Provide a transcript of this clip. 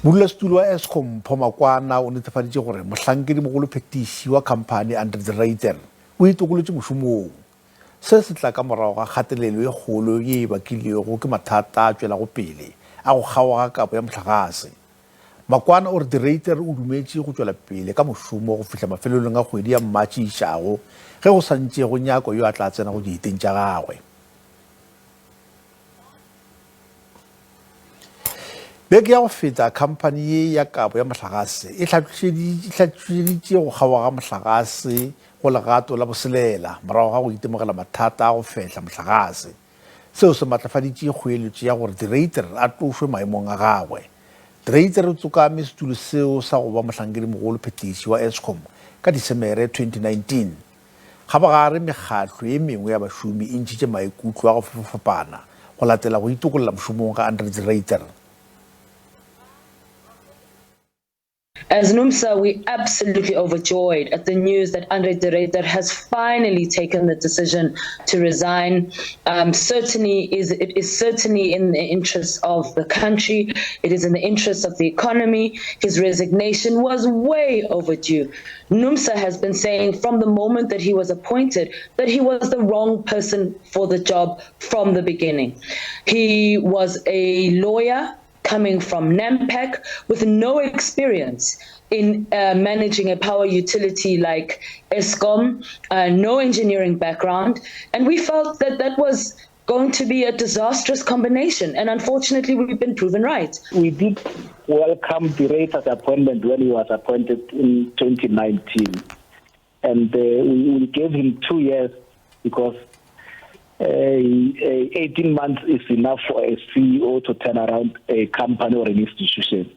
Modulasetulo wa Eskom Mpho Makwana o netefaditše gore mohlankedimogolophethiši wa khamphani Andre de Ruyter o itokolotše mošomong. Se se tla ka morago ga kgatelelo ye kgolo ye e bakilwego ke mathata a tšwelago pele a go kgaoga ga kabo ya mohlagase. Makwana o re De Ruyter o dumetše go tšwela pele ka mošomo go fihla mafelelong a kgwedi ya Matšhe e išago ge go sa ntše go nyakwa yo a tla tsenago dieteng tša gagwe. Beke ya go feta, khamphani ye ya kabo ya mohlagase e hlatlošeditše go kgaoga ga mohlagase go legato la boselela morago ga go itemogela mathata a go fehla mohlagase. Seo se matlafaditše kgoeletšo ya gore De Ruyter a tlošwe maemong a gagwe. De Ruyter o tsokame setulo seo sa go ba mohlankedimogolo phethiši wa Eskom ka Disemere 2019. Kgabagare mekgatlo ye mengwe ya bašomi e ntšhitše maikutlo a go fapafapana go latela go itokolla mošomong ga Andre de Ruyter. As NUMSA, we absolutely overjoyed at the news that Andre de Ruyter has finally taken the decision to resign. Um, certainly is it is certainly in the interest of the country. It is in the interest of the economy. His resignation was way overdue. NUMSA has been saying from the moment that he was appointed that he was the wrong person for the job from the beginning. He was a lawyer coming from Nampak with no experience in uh, managing a power utility like Eskom, uh, no engineering background. And we felt that that was going to be a disastrous combination. And unfortunately, we've been proven right. We did welcome De Ruyter's appointment when he was appointed in 2019. And uh, we, we gave him two years because uh, 18 months is enough for a CEO to turn around a company or an institution.